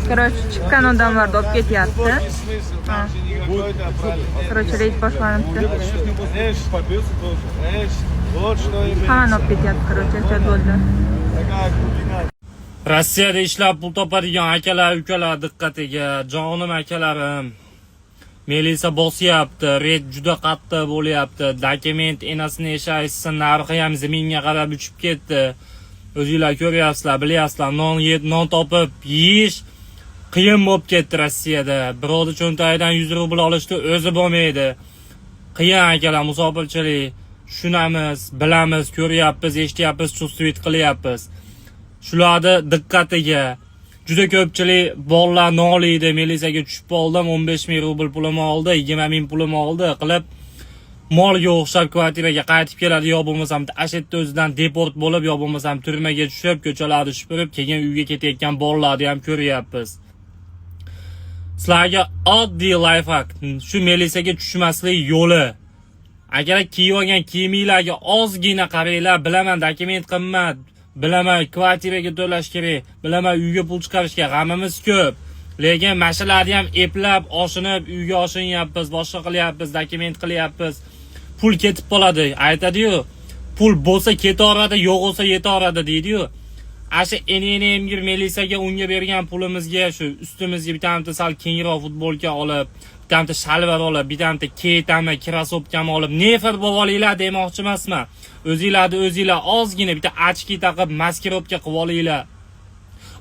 Короче, chiqqan odamlarni olib ketyapti. Ha. Короче, reyd boshlanibdi. Hammani olib ketyapti, короче, ehtiyot bo'ldi. Rossiyada ishlab pul topadigan akalar, ukalar diqqatiga, jonim akalarim. Melisa bosyapti, reyd juda qattiq bo'lyapti. Dokument enasini eshaysin, narxi ham zaminga qarab uchib ketdi. O'zinglar ko'ryapsizlar, bilyapsizlar, non yeb, non topib yeyish qiyin bo'lib ketdi Rossiyada. Birovni cho'ntagidan 100 rubl olishni o'zi bo'lmaydi. Qiyin, akalar, musofirchilik. Tushunamiz, bilamiz, ko'ryapmiz, eshityapmiz, чувствовать qilyapmiz. Shularni diqqatiga, juda ko'pchilik bolalar noliydi, milisaga tushib qoldim, 15 ming rubl pulimni oldi, 20 ming pulimni oldi qilib, molga o'xshab kvartiraga qaytib keladi, yo bo'lmasam ana yerda o'zidan deport bo'lib, yo bo'lmasam turmaga tushib, ko'chalarda supurib, keyin uyga ketayotgan bolalarni ham ko'ryapmiz. Sizlarga oddiy лайфхак, shu milisaga tushmaslik yo'li. Agar kiyib olgan kiyiminglarga ozgina qaranglar, bilaman, dokument qimmat, bilaman, kvartiraga to'lash kerak, bilaman, uyga pul chiqarishga g'amimiz ko'p. Lekin mashalarni ham eplab, oshinib, uyga oshinyapmiz, boshqa qilyapmiz, dokument qilyapmiz. Pul ketib qoladi. Aytadi-yu, pul bo'lsa ketaveradi, yo'q bo'lsa yetaveradi deydi-yu. Asha enene milisaga unga bergan pulimizga shu ustimizga bitta sal kengroq futbolka olib, bitta shalvar olib, bitta ketami, krossovkami olib, нефер bo'lib olinglar demoqchi emasman. O'zinglarni o'zinglar ozgina bitta очки taqib, маскировка qilib olinglar.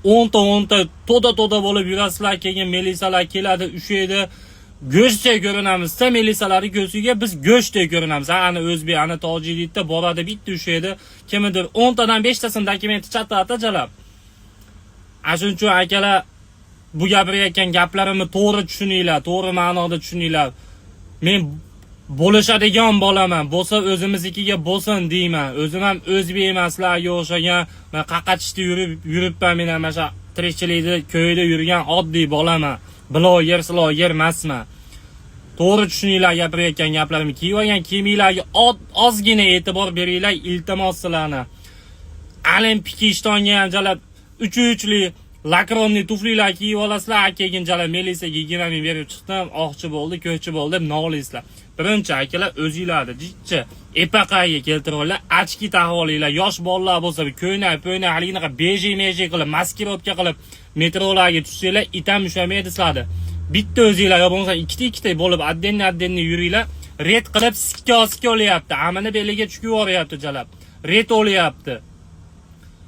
10 ta 10 ta to'da to'da bo'lib yurasizlar, keyin milisalar keladi, ushlaydi. Go'shtdek ko'rinamiz-da, milisalarning ko'ziga biz go'shtdek ko'rinamiz. Ha, ana o'zbek, ana tojik deydi, boradi, bitta ushlaydi. Kimnidir 10 tadan 5 tasini dokumenti chatata jalab. Ana shuning uchun, akalar, bu gapirayotgan gaplarimni to'g'ri tushuninglar, to'g'ri ma'noda tushuninglar. Men bo'lishadigan bolaman. Bo'lsa, o'zimiznikiga bo'lsin deyman. O'zim ham o'zbek emaslarga o'xshagan, man qaqachishda yurib yuribman, men ham mana shu tirikchilikda ko'yda yurgan oddiy bolaman. Bloger, sloger emasman. To'g'ri tushuninglar gapirayotgan gaplarimni. Kiyib olgan kiyiminglarga ozgina e'tibor beringlar, iltimos sizlarni. Olimpik ishtonga ham jalab uch uchli лакированный tuflilar kiyib olasizlar, keyin jalab milisaga 20 ming berib chiqdim, oqchi bo'ldi, ko'chchi bo'ldi deb nolaysizlar. Birinchi, akalar, o'zinglarni jichcha epaqaga keltirib olinglar, очки taqib olinglar. Yosh bolalar bo'lsa, ko'ynak, po'ynak haliginaqa beji meji qilib, маскировка qilib metrolarga tushsanglar, itam ushlamaydi sizlarni. Bitta o'zinglar yo bo'lmasa ikkita ikkita bo'lib отдельно отдельно yuringlar. Reyd qilib sikka sikka olyapti, amini beliga tushib yuboryapti jalab. Reyd olyapti.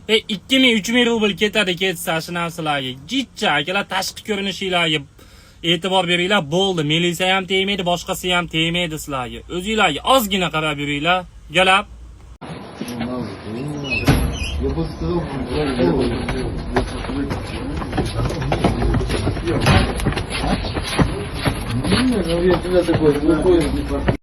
2000 3000 rubl ketadi ketsa shu narsalarga. Jichcha, akalar, tashqi ko'rinishinglarga e'tibor beringlar, bo'ldi. Milisa ham tegmaydi, boshqasi ham tegmaydi sizlarga. O'zinglarga ozgina qarab yuringlar. Galab. Я бы сказал, я просто. Не, ну я тебя такой глухой.